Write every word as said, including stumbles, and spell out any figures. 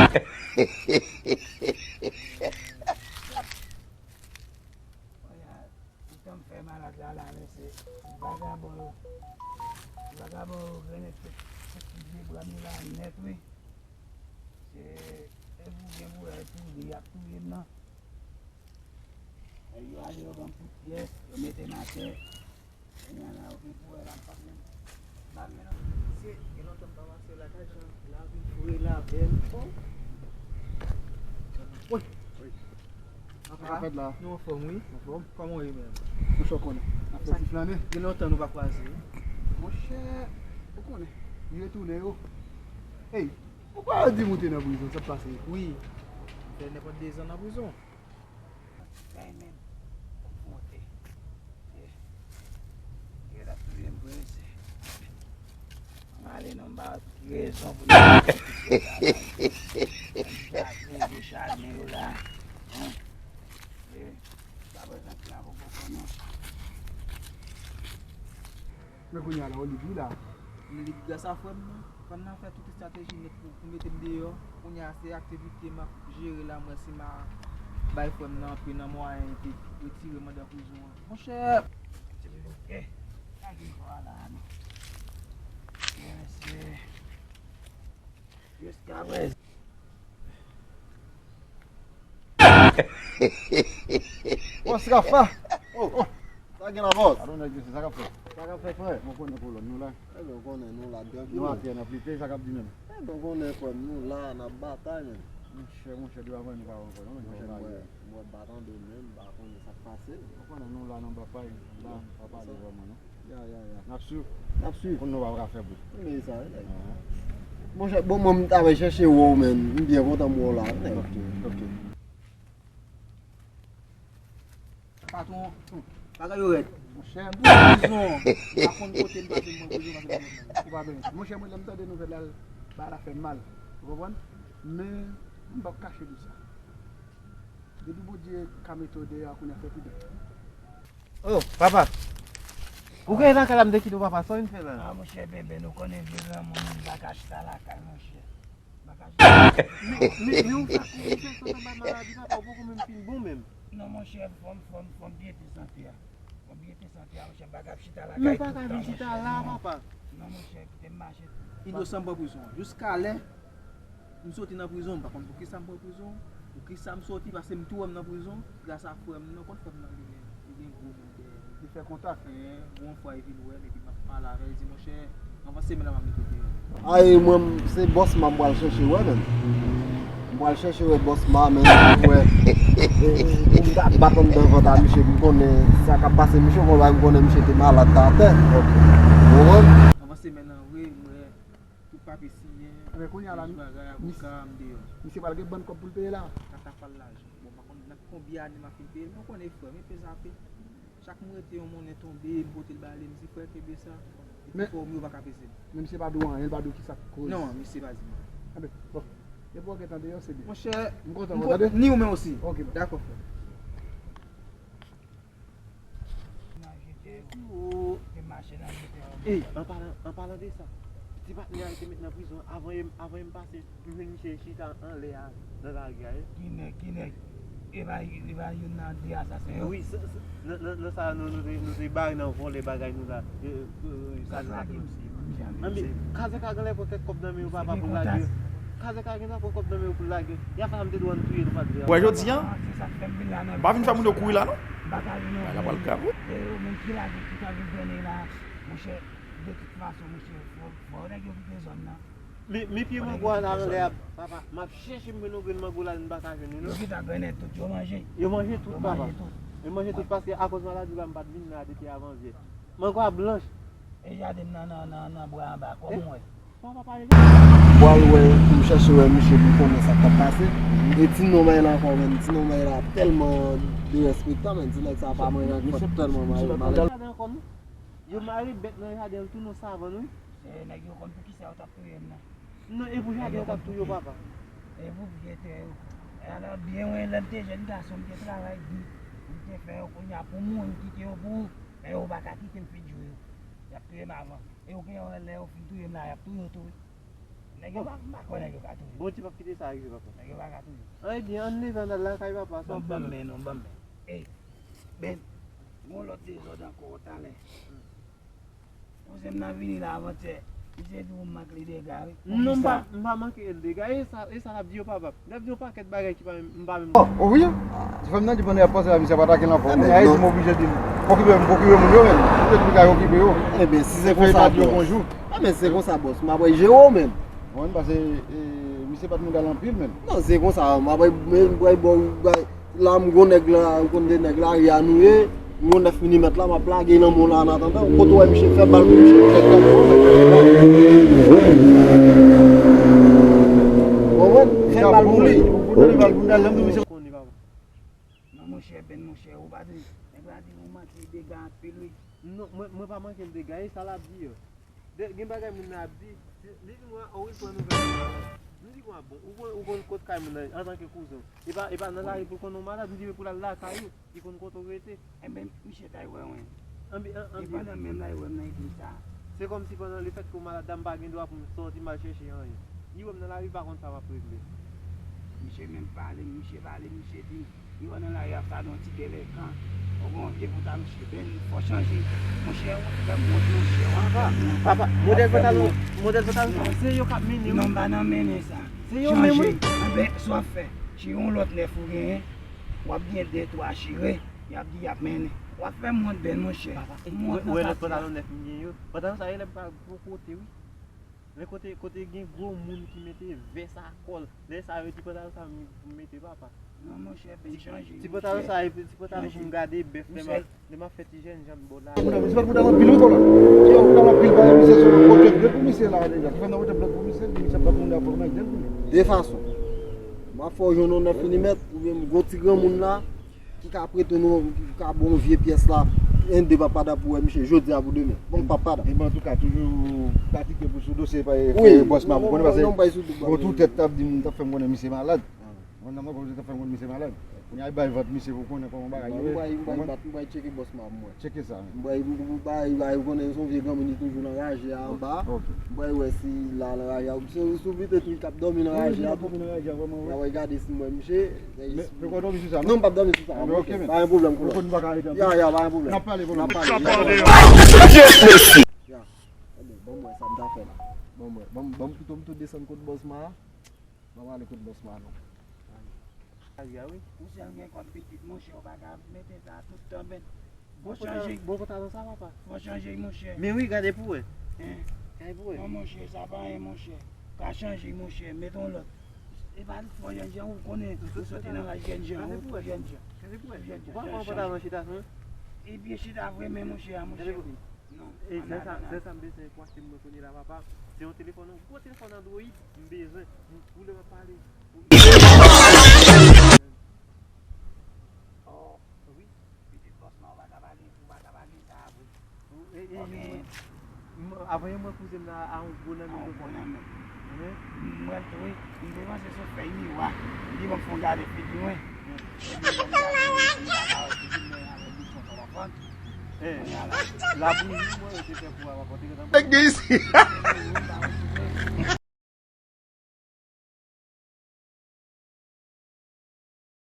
Kounya, pitit mwen fè malad la, la, men se vagabon yo. Vagabon yo grennen tout, tout ti vye bra m yo la nèt, wi. Se, e pou byen pou wè, e pou li, y ap touye m nan. Nèg yo ale, yo ban m kout pyè, yo mete m atè. Kounya la, yo gen pou wè la, m p ap menm, m p ap menm. Mesye, gen lontan m pa pase lakay, jan lavi fre la bèl. Wi. Wi. Sa k ap fèt la? Nou anfòm, wi. Anfòm? Kòman w ye menm? Monchè, w konnen. N ap fè ti flannen. Gen lontan nou pa kwaze, wi. Monchè, ou konnen. Li retounen yo. Ey, ou pa di m ou te nan prizon, sa k pase? Wi. M fè nenpòt de zan nan prizon. Kay menm. Monte. Ye. Ye, l ap touye m vre, mesye. M ale non, m ba ki rezon pou nou. Chak nèg yo chak nèg yo la. Hein? Ye. Sa prezan ki la poko konnen. Men kounye a la, w lib wi la. M lib gras a frè m nan. Frè m nan fè tout estrateji nèt pou, pou mete m deyò. Kounye a, se aktivite m ap jere la, m wè si m a bay frè m nan anpil nan mwayen epi retire m anndan prizon an. Monchè! Ti bloke. Lage kò a la, non. Byen, mesye. Jiskaprezan. Bon, Rafa. Oh, oh. Sa gen la, bòs? Alò, nèg, mesye, sa k ap fèt? Sa k ap fèt, frè? Bon, konnen kolòn nou la. Ebyen, konnen nou la, tranquille. Nou atè, n ap lite, sa k ap di menm? Ebyen, konnen, frè m, nou la, n ap batay, menm. Monchè, monchè, depi avan nou pa wè ankò, non, monchè, m wè, m wè pa tande menm, m pa konnen sa k pase. Ou konnen nou la nan batay, la, pa pale vrèman, non. Ya, ya, ya. N ap swiv. N ap swiv. Konn nou pa ka fè bri. Men sa, wi, nèg. Monchè, bon, mwen, m t ap chèche wè w, men. M byen kontan m wè w la, nèg. Ok, ok. Patwon, bagay yo rèd. Monchè, m pran prizon. M pa konn kote m pase, m pran prizon, pase m pran prizon. Ou pa byen. Monchè, mwen, lè m tande nouvèl la, bagay la fè m mal. Ou konprann? Men, m p ap kache nou sa. Depi Bondye ka mete w deyò a, kounye a fè pi bèl. Oh, papa. Ou gen nan kay la, m te kite w, papa, sa w vin fè la? Ah, monchè, bebe, nou konnen vye granmoun, m pa ka chita lakay, monchè. M pa ka chita. Men, men, men ou fè kou, ou fè sot anba maladi, papa, ou poko menm fin bon menm. Non, monchè, fò m, fò m, fò m byen te sante a. Fò m byen te sante a, monchè, m pa ka ap chita lakay tout tan, monchè, non. Men ou pa ka vin chita la, papa. Non, monchè, kite m mache. Inosan m pran prizon. Jiskalè M soti nan prizon, m pa konn poukisa m pran prizon, poukisa m soti, paske m tou wè m nan prizon, gras a frè m nan, ou konn frè m nan li menm, li gen gwo moun dèyè li. Li fè kontak. Enhen, gon fwa li vin wè m, epi m ap pale avè l, li di, monchè, anvan semèn nan m ap mete w deyò. Ay, mwen, se bòs m ap pral chèche wè menm. M pral chèche wè bòs m a, men m wè, e, pou m ta bat anndan vant a misye, m konnen sa k ap pase misye, ou konn bagay, m konnen misye te malad, te atè. Ok. Ou konprann? Anvan semèn nan, wi, m wè Tout papye siyen, tout bagay, avoka, m deyò. Misye pral gen bann kòb pou l peye la. Katafal lajan. Bon, m pa konn nan konbyen ane m ap fin peye l, men w konnen frè m, e peze ape. Chak m rete yon monnen tonbe, m pote l ba li, m di, frè, kenbe sa. Epi fò m yo pa ka peze m. Men misye pa di w anyen, l pa di w kisa k koz. Non, misye pa di m anyen. Anben, bon. Depi w gentan deyò, se byen. Monchè, m kontan, tande? Ni ou menm osi. Ok, bye. Dakò, frè. Nan jete yo. Te mache nan jete yo. Ey, an palan, an palan de sa, ti patnè a te met nan prizon, avan, avan m pase, m jwenn misye chita anlè a, nan lari a, wi. Ki nèg, ki nèg? E pa, e pa youn nan de asasen yo? Wi, nan, nan, nan sa, nou, nou te, nou te bare nan vòlè bagay nou la. E, e, e, sa nou te. Anben, Kazèk a genlè pran kèk kòb nan men yo, papa, pou lage. Kazèk a gentan pran kòb nan men yo pou lage. Y a fè sa m te dwe ann touye nou, pa t vle. Wè, jodi a, m pa vin fè moun yo kouri la, non. Bagay la pral grav, wi. Men, men pye mango a la anlè a, papa. M ap chèche m jwenn yon grenn mango la, m pa ka jwenn li, non. Yo manje tout, papa. Yo manje tout, paske akoz maladi la, m pa t vin la depi avan yè. Mango a blanch. E jaden m nan, nan, nan, nan bwa anba, kòman w wè? Pral wè, pou m chèche wè misye, pou m konnen sa k ap pase. E ti nonm la ankò, menm, ti nonm la tèlman derespektan, menm, ti nèg sa pa manyen ak fòt, tèlman malè. Yo mare bèt nan jaden l tou nan savann, wi. Se nèg yo konn poukisa yo t ap touye m nan. Non, e pou jaden yo t ap touye w, papa. E pou pye tè yo. E alò, byen, wi, lè m te jèn gason, m te travay di, m te fè yo, kounye a pou mouri, m kite yo pou ou. Men yo pa ka kite m fin jwe yo. Y ap touye m avan. E yo gen yon lè yo fin touye m la, y ap touye yo tou, wi. Nèg yo pa, m pa kwè nèg yo ka touye. Bondye p ap kite sa rive, papa. Nèg yo pa ka touye. Ebyen, ann leve, ann al lakay papa, sa w ap fè la? Ban m men non, ban m men. Ey, Ben, gon lòt dezòd ankò talè. Kouzen m nan vini la avantyè. Misye di w manke l dega, wi. Non, m pa, m pa manke l dega. E sa, e sa l ap di yo, papa. L ap di yon pakèt bagay ki pa menm, m pa menm. Oh, oh wi. Ti frè m nan di pandan y ap pase la, misye ap atake l ankò. Ebyen, ay, non. Di m oblije di l. Okipe m, okipe moun yo, men. Petèt li ka okipe yo. Ebyen, si se konsa, bòs. Ebyen, si se konsa, bòs, m ap jere w, men. Mwen, paske, e, misye pa t moun k al anpil, men. Non, se konsa, m ap, men, m pral ba w, la, m gon nèg la, m konn de nèg lari a nou ye. M gon nèf milimèt la, m ap lage nan men w la, an atandan, kote w wè misye, fè bal pou misye. Konprann? Fè bal pou li. Non, monchè, Ben, monchè, ou pa di, nèg la di ou manke l dega anpil, wi. Non, mwen, mwen pa manke l dega, e sa l ap di yo. De, gen bagay moun nan ap di, li di mwen, o, wi, pran nouvèl. M di, "Bon, ou konn, ou konn kot kay moun nan, antanke kouzen w. E pa, e pa nan lari pou l konn ou malad." M di, "Men pou l al lakay ou, li konn kote w rete." Enben, misye ta wè, wi. Anbi, an, anbi. E pandan menm la, li wè m nan egliz sa. Se kòmsi pandan lefètke w malad la, m pa gen dwa pou m sòti, m al chèche anyen. Li wè m nan lari, li pa konn sa m ap regle. Misye menm pale, misye pale, misye di m, li wè nan lari a sa yon ti delekan. Ou gon vye pantalon, cheben, fò chanje. Monchè, ou fè m wont, monchè, ou fè m wont. Papa, modèl pantalon, modèl pantalon sa, se yo k ap mennen, wi. Non, m pa nan mennen sa. Se yo menm, wi. Chanje. Enben, sa w ap fè? Chire yon lòt nèf ou genyen, w ap gen de twa chire, y ap di y ap mennen. W ap fè m wont, Ben, monchè. Papa, m wont nan sa. Ou wè lòt pantalon nèf m gen yo? Pantalon sa, e lè m pa gwo kote, wi. Men kote, kote gen gwo moun ki mete vès a kòl. Lè sa yo di pantalon sa m, m mete papa. Non, monchè, Ben, chanje. Ti pantalon sa, ti pantalon pou m gade bèf lè m ap, lè m ap fè ti jèn janm bò la. Se pa pantalon anpil wi, kòlè. Yo, pantalon anpil, pa misye sou kote blòd pou misye la, deja. Ki fè nan kote blòd pou misye, misye pa moun dakò nan jèn pou li. De fason. M ap fè w jwenn yon nèf milimèt, oubyen m gwo ti granmoun la. Ki ka prete nou, ki ka ba w vye pyès la, en de papa da pou wè misye jodi a pou demen. Bon, papa da. Ebyen, antouka, toujou pratike pou sou dosye pa fè bòs m ap konnen, paske gon tou tèt t ap di m, t ap fè m konnen misye malad. Gon nan mwen, gon tèt t ap fè m konnen misye malad. Kounye a, bay vant misye pou konnen kòman bagay yo ye. M pral, m pral bat, m pral tcheke bòs m ap mwen. Tcheke sa. M pral, m pral, m pral konnen se yon vye granmoun, li toujou nan raje a anba. Ok. M pral wè si l al nan raje a. Si, si w vite tou, li t ap dòmi nan raje a tou. Wi, li t ap dòmi nan raje a, vrèman, wi. M ap gade si m wè misye. Men, men w dòmi sou sa, non? Non, m p ap dòmi sou sa, non. Ok, men. Pa gen pwoblèm, kounye a. Ou konn nou pa ka rete anpil. Ya, ya, pa gen pwoblèm. N ap pale, kounye a. N ap pale. Ya. Ebyen, ban m wè sa m ta fè la. Ban m wè. Ban m, ban m pito m tou desann kot bòs m a. Ban m ale kot bòs m a, non. Ayi, ayi, wi. Ou sèl gen kòb pitit, monchè, ou pa ka mete sa tout tan, Ben. Fò chanje. Bon pantalon sa, papa. Fò chanje, monchè. Men wi, gade pou wè. Hein? Gade pou wè. Non, monchè, sa pa anyen, monchè. Ka chanje, monchè. Mete yon lòt. E pa fò jèn jan, ou konnen, ou soti nan laj jèn jan, ou jèn jan. Gade pou wè. Jèn jan. Ou pa pran pantalon chita, non? Ebyen, chita vre, men monchè, a, monchè. Gade pou wè. Non. E, se sa, se sa m bezwen pou achte mwen kounye la, papa. Se yon telefòn, yon gwo telefòn Android, m bezwen. Pou lè m ap pale. Oh, wi. Pitit bòs la, ou pa ka pale, ou pa ka pale sa vre. Ou, e, e, ok. Mwen, m, avan yon mwen kouzen m nan a yon gwo nan men. A yon gwo nan men. Mwen tou, wi. M te panse se fèy miwa. M di, "Bon, fò m gade figi mwen." Epi, lè m gade figi mwen, figi mwen avèk bouchon telefòn. Eh, la bouyi, mwen, yo te fè pou a rapòte. Nèg gen isi.